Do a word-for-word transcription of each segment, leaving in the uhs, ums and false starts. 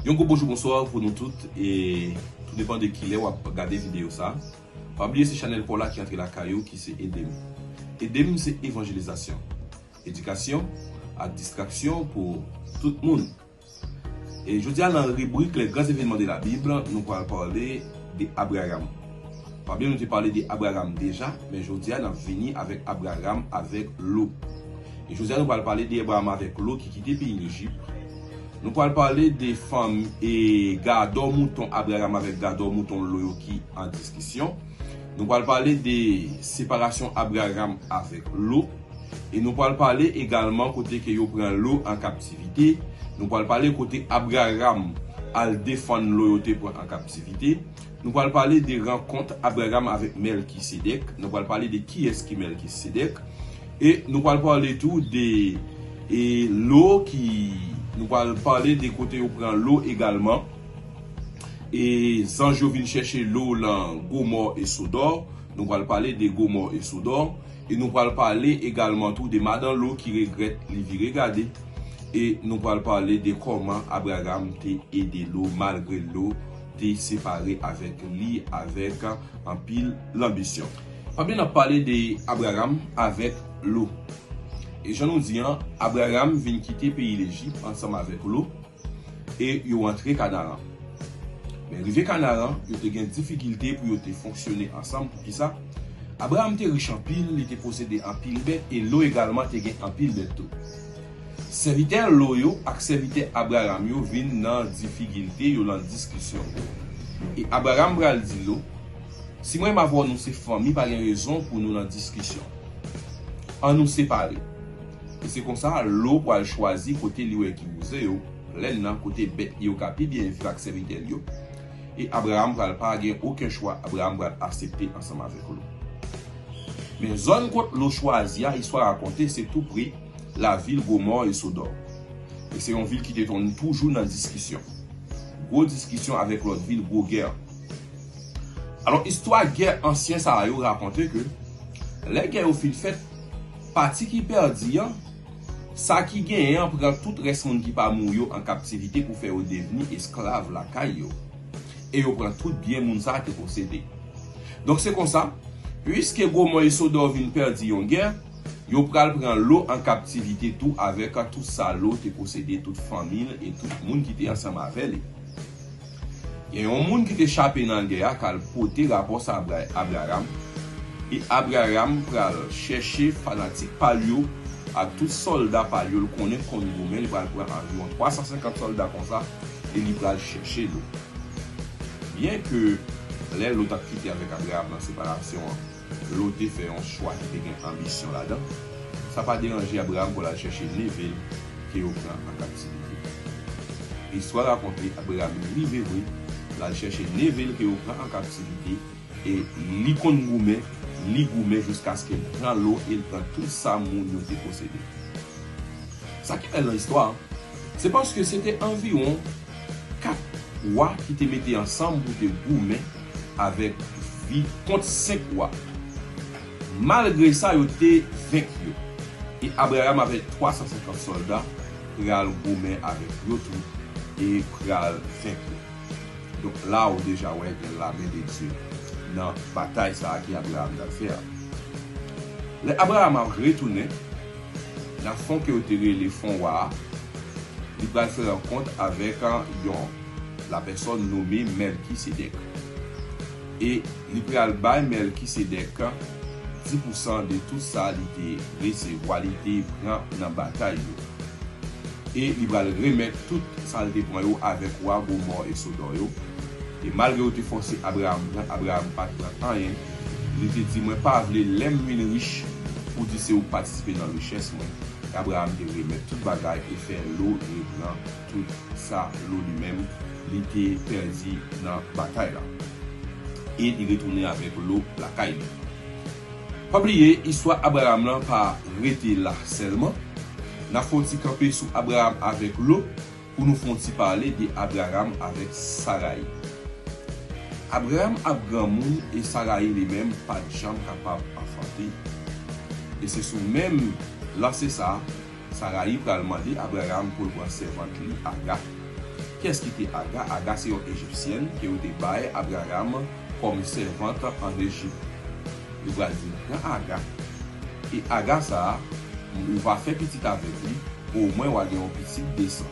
Yon gwo bonjou, bonswa pou nou tout, e tou depan de kilè w ap gade videyo sa. Pa bliye se chanèl pa w la ki antre lakay ou, ki se Ede m. Ede m se evanjelizasyon, edikasyon ak distraksyon pou tout moun. E jodi a nan ribrik Les grands événements de la Bible, nou pral pale de Abraram. Pa bliye nou te pale de Abraram deja, men jodi a n ap vini avèk Abraram avèk Lo. E jodi a nou pral pale de Abraram avèk Lo ki kite peyi Lejip. Nou pral pale de fanm e gadò mouton Abraram avèk gadò mouton Lo yo ki an diskisyon. Nou pral pale de separasyon Abraram avèk Lo. E nou pral pale egalman kote ke yo pran Lo an kaptivite. Nou pral pale kote Abraram al defann Lo yo te pran an kaptivite. Nou pral pale de rankont Abraram avèk Mèlkisedèk. Nou pral pale de kiyès ki Mèlkisedèk. E nou pral pale tou de e Lo ki, nou pral pale de kote yo pran Lo egalman. E zanj yo vin chèche Lo lan Gomò e Sodò. Nou pral pale de Gomò e Sodò. E nou pral pale egalman tou de madan Lo ki regrèt li vire gade. E nou pral pale de kòman Abraram te ede Lo malgre Lo te separe avèk li avèk anpil lanbisyon. Pa bliye n ap pale de Abraram avèk Lo. E jan nou di an, Abraram vin kite peyi Lejip ansanm avèk Lo e yo antre Kanaran. Men rive Kanaran, yo te gen difikilte pou yo te fonksyone ansanm. Poukisa? Abraram te rich anpil, li te posede anpil bèt e Lo egalman te gen anpil bèt tou. Sèvitè Lo yo ak sèvitè Abraram yo vin nan difikilte, yo nan diskisyon. E Abraram pral di Lo, "Si mwen menm avè w nou se fanmi, pa gen rezon pou nou nan diskisyon. An nou separe." E se konsa, Lo pral chwazi kote li wè ki wouze yo, plèn nan, kote bèt li yo ka pi byen viv ak sèvitè li yo. E Abraram pral pa gen okenn chwa, Abraram pral aksepte ansanm avèk Lo. Men zòn kot Lo chwazi a, istwa rakonte, se tou pre lavil Gomò e Sodò. E se yon vil ki te tonn toujou nan diskisyon. Gwo diskisyon avèk lòt vil, gwo gè. Alò, istwa gè ansyen sa a yo rakonte ke lè gè yo fin fèt, pati ki pèdi an, sa ki genyen an pran tout rès moun ki pa mouri yo an kaptivite pou fè yo devni esklav lakay yo. E yo pran tout byen moun sa a te posede. Donk se konsa, piske Gomò e Sodò vin pèdi yon gè, yo pral pran Lo an kaptivite tou avèk tout sa Lo te posede, tout fanmi l e tout moun ki te ansanm avè li. Gen yon moun ki te chape nan gè a k al pote rapò sa a Abraram. E Abraram pral chèche fanatik pa l yo ak tout sòlda pa l yo. L konnen konn goumen, li pral pran anviwon twa san senkant sòlda konsa e li pral chèche Lo. Byenke lè Lo t ap kite avèk Abraram nan separasyon an, Lo te fè yon chwa ki te gen anbisyon ladan, sa pa deranje Abraram pou l al chèche neve l ke yo pran an kaptivite. Istwa rakonte Abraram rive vre, l al chèche neve l ke yo pran an kaptivite, e li konn goumen, li goumen jiskaske l pran Lo e l pran tout sa moun yo te posede. Sa ki bèl nan istwa an, se paske se te anviwon kat wa ki te mete ansanm pou te goumen avèk vi kont senk wa. Malgre sa, yo te venk yo. E Abraram avèk twa san senkant sòlda pral goumen avèk yo tou e pral venk yo. Donk la, ou deja wè gen lame de Dye nan batay sa a ke Abraram t al fè a. Lè Abraram ap retounen nan fon ke yo te rele fon wa a, li pral fè rankont avèk yon lapèsòn nome Mèlkisedèk. E li pral bay Mèlkisedèk dis pousan de tout sa li te resevwa, li te pran nan batay yo. E li pral remèt tout sa l te pran yo avèk wa Gomò e Sodò yo. E malgre yo te fòse Abraram pran, Abraram pa t pran anyen. Li te di, "Mwen pa vle lè m vin rich pou di se ou k patisipe nan richès mwen." E Abraram te remèt tout bagay e fè Lo repran tout sa Lo li menm li te pèdi nan batay la. E li retounen avèk Lo lakay li. Pa bliye, istwa Abraram lan pa rete la sèlman. N a fè yon ti kanpe sou Abraram avèk Lo pou nou fè yon ti pale de Abraram avèk Sarayi. Abraram ap granmoun e Sarayi li menm pa t janm kapab anfante. E se sou menm lanse sa a, Sarayi pral mande Abraram pou l pran sèvant li, Aga. Kiyès ki te Aga? Aga se yon Ejipsyèn ke yo te bay Abraram kòm sèvant ann Ejip. Yo pral di, "Pran Aga, e Aga sa a, ou va fè pitit avèk li, omwen w a gen yon pitit de san."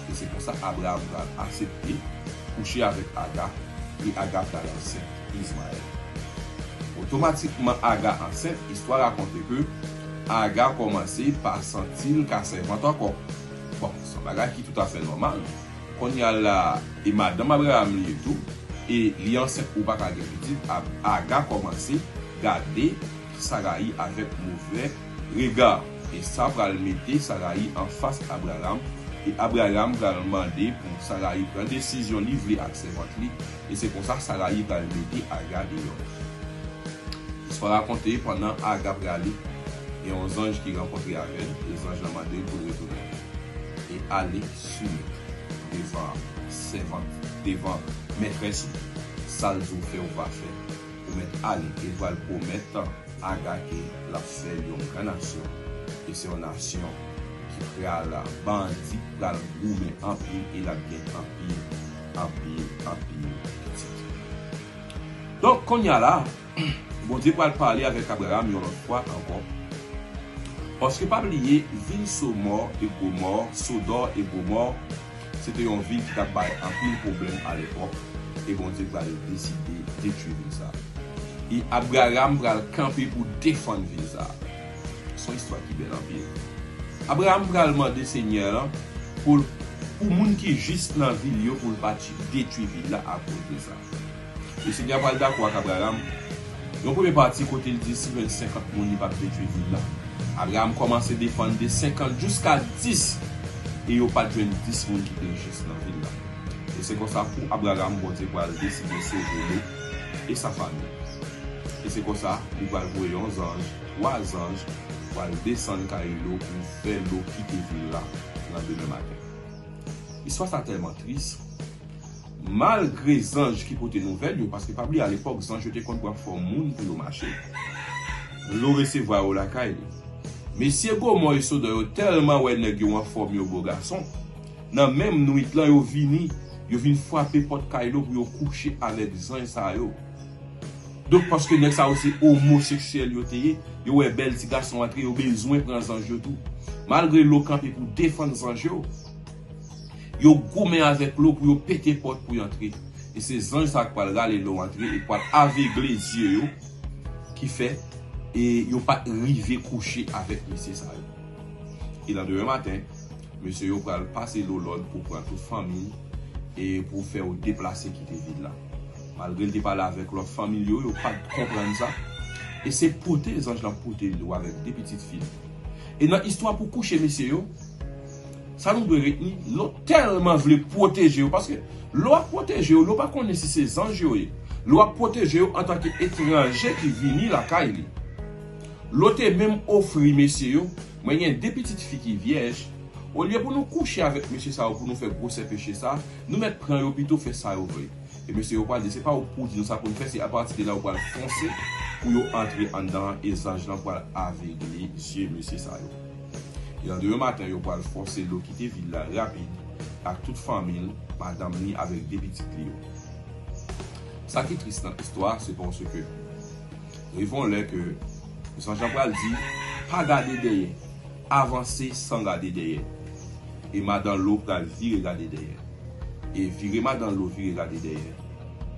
E se konsa Abraram pral aksepte kouche avèk Aga, e Aga pral ansent Izmayèl. Otomatikman, Aga ansent, istwa rakonte ke Aga kòmanse pa santi l ka sèvant ankò. Bon, se yon bagay ki toutafè nòmal. Kounye a la, e madanm Abraram li ye tou, e li ansent, ou pa ka gen pitit, Ab-, Aga kòmanse gade Sarayi avèk movè rega, e sa pral mete Sarayi anfas Abraram, e Abraram pral mande pou Sarayi pran desizyon li vle ak sèvant li, e se konsa Sarayi pral mete Aga deyò. Istwa rakonte, pandan Aga prale, gen yon zanj ki rankontre avè l, e zanj lan mande l pou l retounen e ale soumèt devan sèvant, devan mètrès ou. Sa l di w fè, ou va fè. Ou mèt ale, e l pral pwomèt Aga ke l ap fè l yon gran nasyon. E se yon nasyon ki pral bandi, pral goumen anpil, e l ap gen anpil, anpil, anpil pitit. Donk, kounye a la, Bondye pral pale avèk Abraram yon lòt fwa ankò. Paske pa bliye, vil Somò e Gomò, Sodò e Gomò, se te yon vil ki t ap bay anpil pwoblèm alepòk, e Bondye pral deside detwi vil sa a. E Abraram pral kanpe pou defann vil sa a. Se yon istwa ki bèl anpil. Abraram pral mande Senyè a pou l, pou moun ki jis nan vil yo, pou l pa detwi vil la akoz de sa. E Senyè a pral dakò ak Abraram. Yon premye pati kote l di si jwenn senkant moun, li p ap detwi vil la. Abraram kòmanse defann de senkant jiska dis, e yo pa t jwenn dis moun ki te jis nan vil la. E se konsa, pou Abraram, Bondye pral deside sove Lot e sa fanmi. E se konsa, li pral voye yon zanj, twa zanj, pral desann kay Lot pou fè Lot kite vil la nan demen maten. Istwa sa tèlman tris. Malgre zanj ki pote nouvèl yo, paske pa bliye, alepòk, zanj yo te konn pran fòm moun pou yo mache. Lot resevwa yo lakay li. Mesye Gomò e Sodò yo tèlman wè nèg yo anfòm, yo bo gason. Nan menm nwit lan, yo vini, yo vin frape pòt kay Lot pou yo kouche avèk zanj sa yo. Donk, paske nèg sa yo se omoseksyèl yo te ye, yo wè bèl ti gason antre, yo bezwen pran zanj yo tou. Malgre Lot kanpe pou defann zanj yo, yo goumen avèk Lot pou yo pete pòt pou yo antre. E se zanj sa k pral rale Lot antre e pral avegle zye yo, ki fè, e yo pa t rive kouche avèk mesye sa yo. E landemen maten, mesye yo pral pase Lot lòd pou pran tout fanmi l e pou fè yo deplase kite vil la. Malgre l te pale avèk lòt fanmi l yo, yo pa t konprann sa. E se pote zanj lan pote Lot avèk de pitit fi l. E nan istwa pou kouche mesye yo, sa nou dwe retni, Lot tèlman vle pwoteje yo, paske Lot ap pwoteje yo, Lot pa konnen si se zanj yo ye. Lot ap pwoteje yo antanke etranje ki vini lakay li. Lot te menm ofri mesye yo, mwen gen de pitit fi ki vyèj, olye pou nou kouche avèk mesye sa yo pou nou fè gwosè peche sa, nou mèt pran yo pito fè sa yo vle. E mesye yo pral di, se pa ou pou di nou sa pou n fè, se apati de la yo pral fòse pou yo antre anndan an, e zanj lan pral avegle zye mesye sa yo. E landemen maten, yo pral fòse Lot kite vil la rapid ak tout fanmi l, madanm li avèk de pitit li yo. Sa ki tris nan istwa, se paske rive yon lè ke zanj lan pral di, pa gade dèyè, avanse san gade dèyè. E madanm Lot pral vire gade dèyè. E vire madanm Lot vire gade dèyè,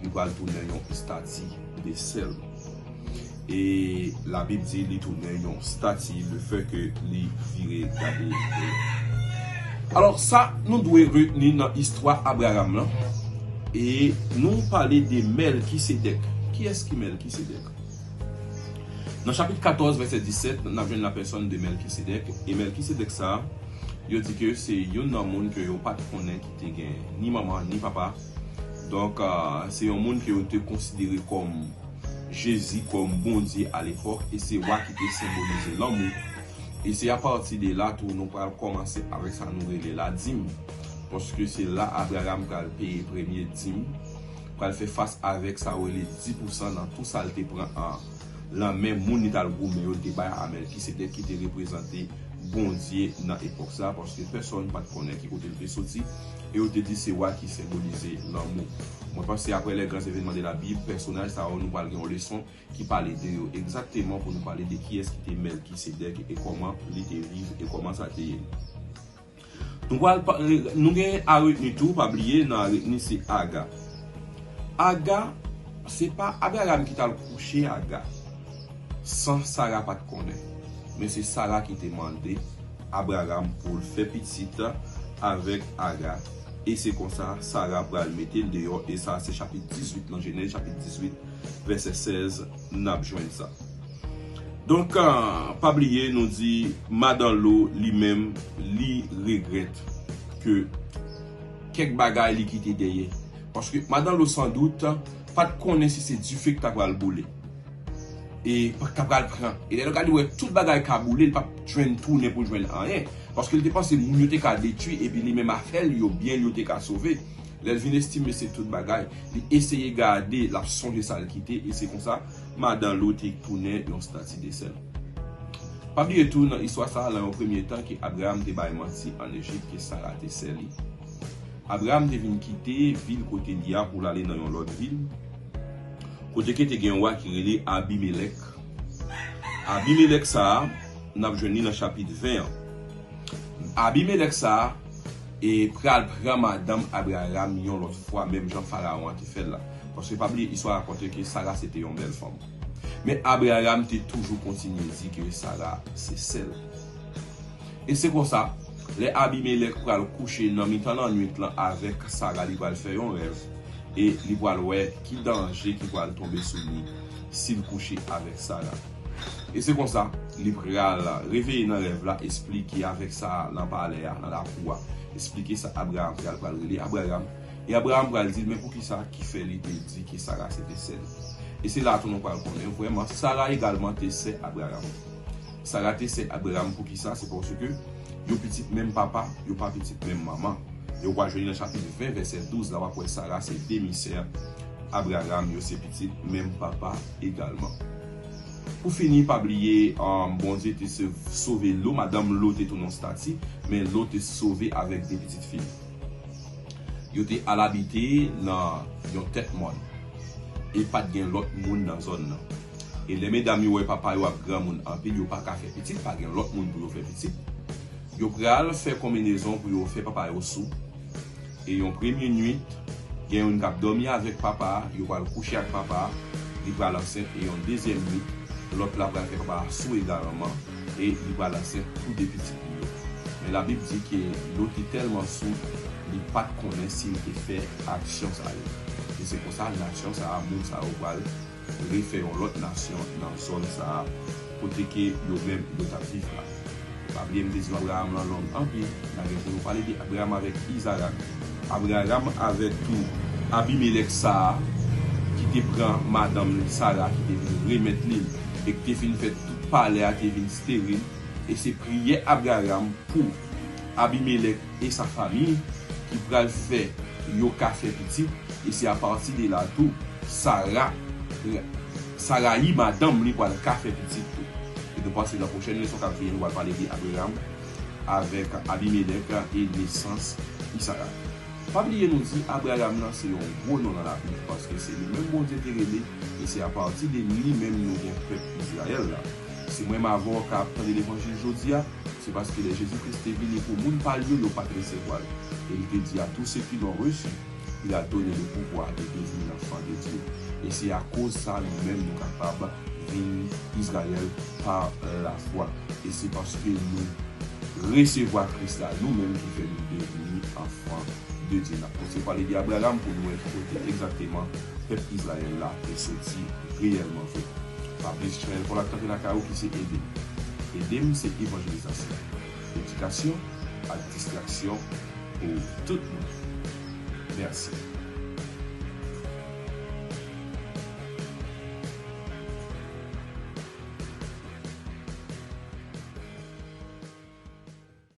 li pral tounen yon estati de sèl. E Labib di li tounen yon estati lefètke li vire gade dèyè. Alò, sa nou dwe retni nan istwa Abraram lan. E nou pale de Mèlkisedèk. Kiyès ki Mèlkisedèk? Nan chapit katòz, vèsè disèt, n ap jwenn lapèsòn de Mèlkisedèk. E Mèlkisedèk sa a, yo di ke se youn nan moun ke yo pa t konnen ki te gen ni manman, ni papa. Donk, ah, se yon moun ke yo te konsidere kòm Jezi, kòm Bondye alepòk, e se wa ki te senbolize lanmou. E se apati de la tou nou pral kòmanse avèk sa nou rele ladim. Paske se la Abraram pral peye premye dim, pral fè fas avèk sa yo rele dis pousan nan tou sa l te pran an, nan men moun li t al goumen yo, l te bay a Mèlkisedèk ki te reprezante Bondye nan epòk sa a, paske pèsòn pa t konnen ki kote l te soti, E yo te di se wa ki senbolize lanmou. Mwen panse apre les grands événements de la Bible, pèsonaj sa yo nou pral gen yon leson ki pale de yo egzakteman pou nou pale de kiyès ki te Mèlkisedèk e kòman li te viv e kòman sa te ye. Nou pral pa- nou gen a retni tou, pa bliye nan a retni se Aga. Aga, se pa Abraram ki t al kouche Aga san Sara pa t konnen. Men se Sara ki te mande Abraram pou l fè pitit avèk Aga. E se konsa Sara pral mete l deyò. E sa se chapit dizuit nan Jenèz, chapit dizuit, vèsè sèz, n ap jwenn sa. Donk, ah, pa bliye, nou di madan Lo li menm, li regrèt ke kèk bagay li kite dèyè. Paske madan Lo, sandout, pa t konnen si se dife ki ta pral boule. E pa t ka pral pran. E lè l gade, wè tout bagay ka boule, li p ap jwenn tounen pou l jwenn anyen. Paske li te panse moun yo te ka detwi, epi li menm afè l yo, byen l yo te ka sove. Lè l vin estime se tout bagay, li eseye gade, l ap sonje sa l kite, e se konsa, madan Lo te tounen yon stati de sèl. Pa bliye tou, nan istwa sa a, nan yon premye tan, ke Abraram te bay manti ann Ejip, ke Sara te sè li. Abraram te vin kite vil kote li a pou l ale nan yon lòt vil, kote ke te gen yon wa ki rele Abimelèk. Abimelèk sa a, n ap jwenn li nan chapit ven an. Abimelèk sa a, e pral pran madanm Abraram yon lòt fwa, menm jan Farawon an te fè l la. Paske pa bliye, istwa rakonte ke Sara se te yon bèl fanm. Men Abraram te toujou kontinye di ke Sara se sè l. E se konsa, lè Abimelèk pral kouche nan mitan lannwit lan avèk Sara, li pral fè yon rèv e li pral wè ki danje ki pral tonbe sou li si l kouche avèk Sara. E se konsa, li pral reveye nan rèv la, esplike avèk Sara nan palè a, nan lakou a, esplike sa Abraram pral, pral rele Abraram. E Abraram pral di l, men poukisa ki fè li te di ke Sara se te sè l? E se la tou nou pral konnen vrèman, Sara egalman te sè Abraram. Sara te sè Abraram poukisa? Se paske yo pitit menm papa, yo pa pitit menm manman. Yo pral jwenn nan chapit ven, vèsè douz la, w ap wè Sara se demi sè Abraram, yo se pitit menm papa egalman. Pou fini, pa bliye, um, Bondye te se- sove Lo, madanm Lo te tounen yon stati, men Lo te sove avèk de pitit fi l. Yo te al abite nan yon tèt mòn. E pa t gen lòt moun nan zòn nan. E lè medam yo wè papa yo ap granmoun anpil, yo pa ka fè pitit, pa gen lòt moun pou yo fè pitit. Yo pral fè konbinezon pou yo fè papa yo sou. E yon premye nwit, gen youn k ap dòmi avèk papa a, yo pral kouche ak papa a, li pral ansent, e yon dezyèm nwit, lòt la pral fè papa a sou egalman, e li pral ansent pou de pitit li yo. Men Labib di ke Lo te tèlman sou, li pa t konnen si l te fè aksyon sa yo. E se konsa, nasyon sa a, moun sa yo pral refè yon lòt nasyon nan zòn sa a, kote ke yo menm yo t ap viv la. Pa bliye m te di nou Abraram lan long anpil, n a gen pou nou pale de Abraram avèk Izarak. Abraram avèk tou Abimelèk sa a, ki te pran madanm li Sara, ki te vin remèt li l, e ki te fin fè tout palè a te vin steril, e se priyè Abraram pou Abimelèk e sa famiy ki pral fè yo ka fè pitit, e se apati de la tou Sara, Sarayi, madanm li, pral ka fè pitit tou. E nou panse nan pwochèn leson k ap vini, nou pral pale de Abraram avèk Abimelèk e nesans Izarak. Pa bliye nou di Abraram nan se yon gwo non nan Labib, paske se li menm Bondye te rele, e se apati de li menm nou gen pèp Izrayèl la. Si mwen m avè w k ap tande levanjil jodi a, se paske lè Jezi Kris te vini pou moun pa l yo, yo pa t resevwa l. E li te di, à tous ceux qui l'ont reçu, il a donné le pouvoir de devenir enfants de Dieu. E se akoz sa nou menm nou kapab vin Izrayèl pa lafwa. E se paske nou resevwa Kris la, nou menm ki fè nou devni anfan de Dye. N ap kontinye pale de Abraram pou nou wè ki kote egzakteman pèp Izrayèl la te soti reyèlman vre. Fabrice Joël Paul ap kanpe lakay ou ki se ede m. Ede m se evanjelizasyon, edikasyon ak distraksyon pou tout moun. Mèsi.